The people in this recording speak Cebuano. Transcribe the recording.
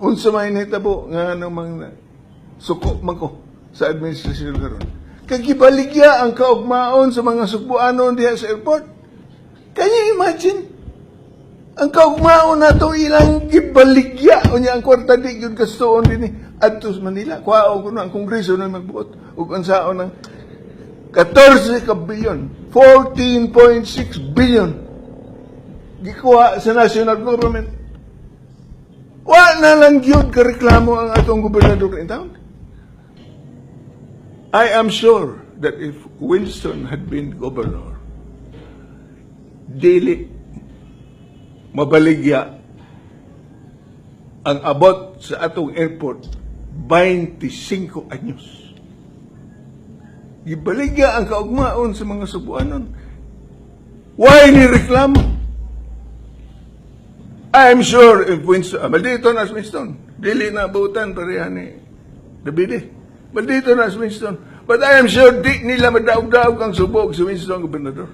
Unsa may nahitabo nga namang suko man ko sa administrasyon karon? Kay gibaligya ang kaugmaon sa mga Sugbuanon diha sa airport. Can you imagine? Ang kaugmaon nato ilang gibaligya, unya ang kwarta di gyud gastuon dinhi adto sa Manila. Kuhaon kuno ang Kongreso na magbuot ug unsaon ang 14 ka bilyon, 14.6 billion gikuha sa national government. Wa na lang gyud kareklamo ang atong gobernador in town. I am sure that if Winston had been governor, dili mabaligya ang abot sa atong airport 25 anyos. Gibaligya ang kaugmaon sa mga Sugbuanon. Why ni reklamo? I'm sure if Winston, maldito na si Winston, dili na buutan pareha ni Davide. Maldito na si Winston. But I am sure di nila madaog-daog ang Subo si Winston gobernador.